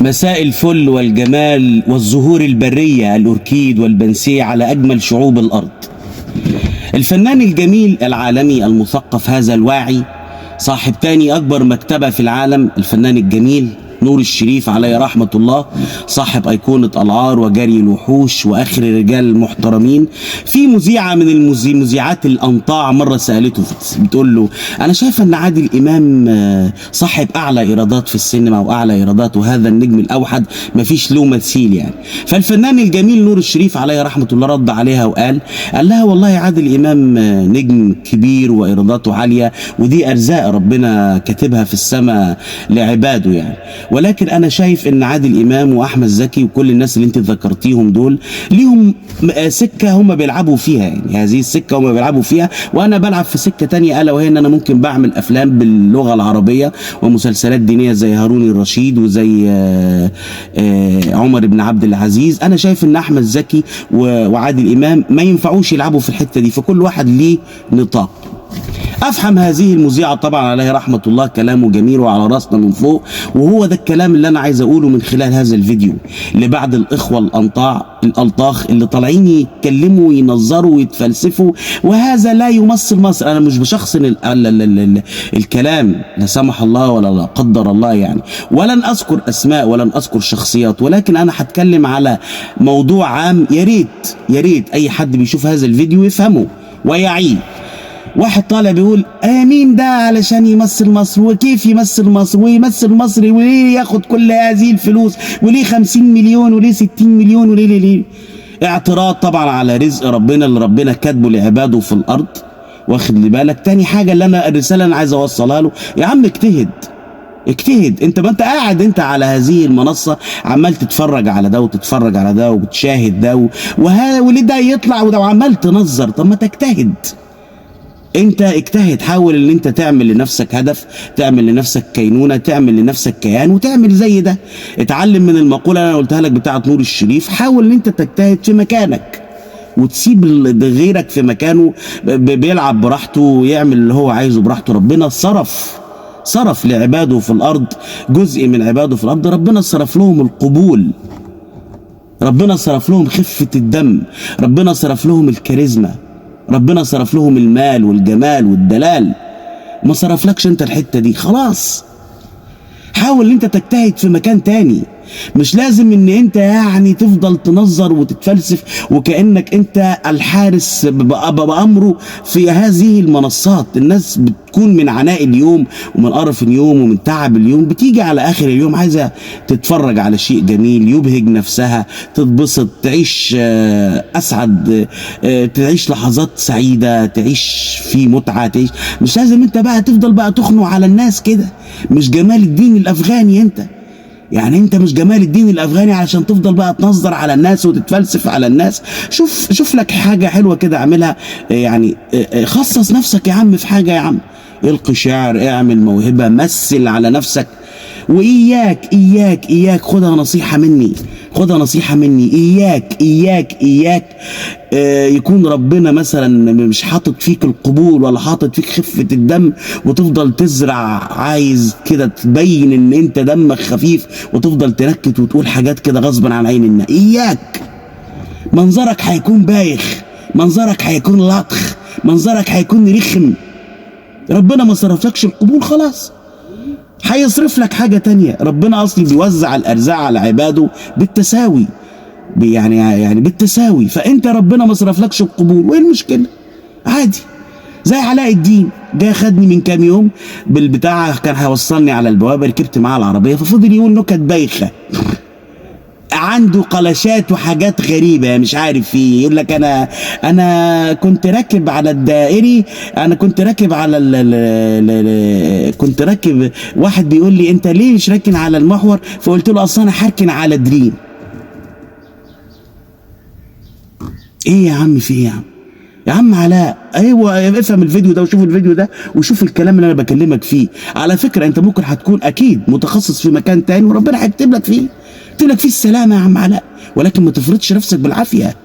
مساء الفل والجمال والزهور البرية، الأوركيد والبنسية على أجمل شعوب الأرض. الفنان الجميل العالمي المثقف هذا الواعي، صاحب تاني أكبر مكتبة في العالم، الفنان الجميل نور الشريف عليه رحمة الله، صاحب أيقونة العار وجري الوحوش وآخر الرجال المحترمين. في مذيعة من المذيعات الأنطاع مرة سألته، بتقول له أنا شايفة أن عادل إمام صاحب أعلى إيرادات في السينما وأعلى إيرادات، وهذا النجم الأوحد مفيش له مثيل يعني. فالفنان الجميل نور الشريف عليه رحمة الله رد عليها وقال، قال لها والله عادل إمام نجم كبير وإيراداته عالية، ودي أرزاق ربنا كاتبها في السماء لعباده يعني، ولكن انا شايف ان عادل امام واحمد زكي وكل الناس اللي انت ذكرتيهم دول ليهم سكة هم بيلعبوا فيها، يعني هذه السكة هم بيلعبوا فيها، وانا بلعب في سكة تانية، الا وهي ان انا ممكن بعمل افلام باللغة العربية ومسلسلات دينية زي هارون الرشيد وزي عمر بن عبد العزيز. انا شايف ان احمد زكي وعادل امام ما ينفعوش يلعبوا في الحتة دي، فكل واحد ليه نطاق. افهم هذه المذيعه طبعا عليه رحمه الله كلامه جميل وعلى راسنا من فوق، وهو ده الكلام اللي انا عايز اقوله من خلال هذا الفيديو لبعض الاخوة الالطاخ اللي طالعين يتكلموا وينظروا ويتفلسفوا، وهذا لا يمثل مصر. انا مش بشخصن الكلام لا سمح الله ولا لا قدر الله يعني، ولن اذكر اسماء ولن اذكر شخصيات، ولكن انا هتكلم على موضوع عام. يا ريت يا ريت اي حد بيشوف هذا الفيديو يفهمه ويعيه. واحد طالع بيقول مين ده علشان يمثل مصر، وكيف يمثل مصر، ويمثل مصر، وليه ياخد كل هذه الفلوس، وليه 50 مليون، وليه 60 مليون، وليه ليه ليه. اعتراض طبعا على رزق ربنا اللي ربنا كاتبه لعباده في الارض، واخد لي بالك. تاني حاجة اللي انا الرسالة اللي انا عايز اوصلها له، يا عم اجتهد اجتهد، انت ما انت قاعد انت على هذه المنصة عمال تتفرج على ده وتتفرج على ده وبتشاهد ده وليه ده يطلع وده، وعمال تنظر. طب ما تجتهد انت، اجتهد، حاول ان انت تعمل لنفسك هدف، تعمل لنفسك كينونة، تعمل لنفسك كيان، وتعمل زي ده. اتعلم من المقولة اللي انا قلتها لك بتاعت نور الشريف، حاول ان انت تجتهد في مكانك وتسيب غيرك في مكانه بيلعب براحته ويعمل اللي هو عايزه براحته. ربنا صرف لعباده في الارض، جزء من عباده في الارض ربنا صرف لهم القبول، ربنا صرف لهم خفة الدم، ربنا صرف لهم الكاريزما، ربنا صرف لهم المال والجمال والدلال، ما صرفلكش انت الحتة دي. خلاص حاول ان انت تجتهد في مكان تاني، مش لازم ان انت يعني تفضل تنظر وتتفلسف وكأنك انت الحارس بأمره في هذه المنصات. الناس بتكون من عناء اليوم ومن قرف اليوم ومن تعب اليوم، بتيجي على اخر اليوم عايزة تتفرج على شيء جميل يبهج نفسها، تتبسط، تعيش اسعد، تعيش لحظات سعيدة، تعيش في متعة، تعيش. مش لازم انت بقى تفضل بقى تخنق على الناس كده. مش جمال الدين الافغاني انت، يعني انت مش جمال الدين الافغاني علشان تفضل بقى تنظر على الناس وتتفلسف على الناس. شوف لك حاجة حلوة كده اعملها، يعني خصص نفسك يا عم في حاجة يا عم، القي شعر، اعمل موهبة، مثل على نفسك. واياك اياك اياك، خدها نصيحة مني، خدها نصيحة مني، اياك اياك اياك يكون ربنا مثلا مش حاطط فيك القبول ولا حاطط فيك خفة الدم، وتفضل تزرع عايز كده تبين ان انت دمك خفيف، وتفضل تنكت وتقول حاجات كده غصبا عن عين الناس. اياك، منظرك هيكون بايخ، منظرك هيكون لطخ، منظرك هيكون رخم. ربنا ما صرفلكش القبول، خلاص هيصرف لك حاجة تانية. ربنا أصلي بيوزع الأرزاق على عباده بالتساوي، يعني بالتساوي. فأنت ربنا ما صرفلكش القبول، وإيه المشكلة؟ عادي. زي علاء الدين جاي خدني من كام يوم بالبتاع، كان هيوصلني على البوابة، ركبت معاه العربية، ففضل يقول نكت بايخة، عنده قلشات وحاجات غريبة مش عارف ايه. يقول لك انا كنت راكب على الدائري، انا كنت راكب على ال كنت راكب، واحد بيقول لي انت ليه مش راكن على المحور؟ فقلت له اصل انا هركن على دريم. ايه يا عم، في ايه يا عم؟ يا عم علاء، ايوه افهم الفيديو ده وشوف الفيديو ده وشوف الكلام اللي انا بكلمك فيه. على فكرة انت ممكن هتكون اكيد متخصص في مكان تاني وربنا هيكتب لك فيه، يكتب لك فيه السلامة يا عم علاء، ولكن ما تفرضش نفسك بالعافية.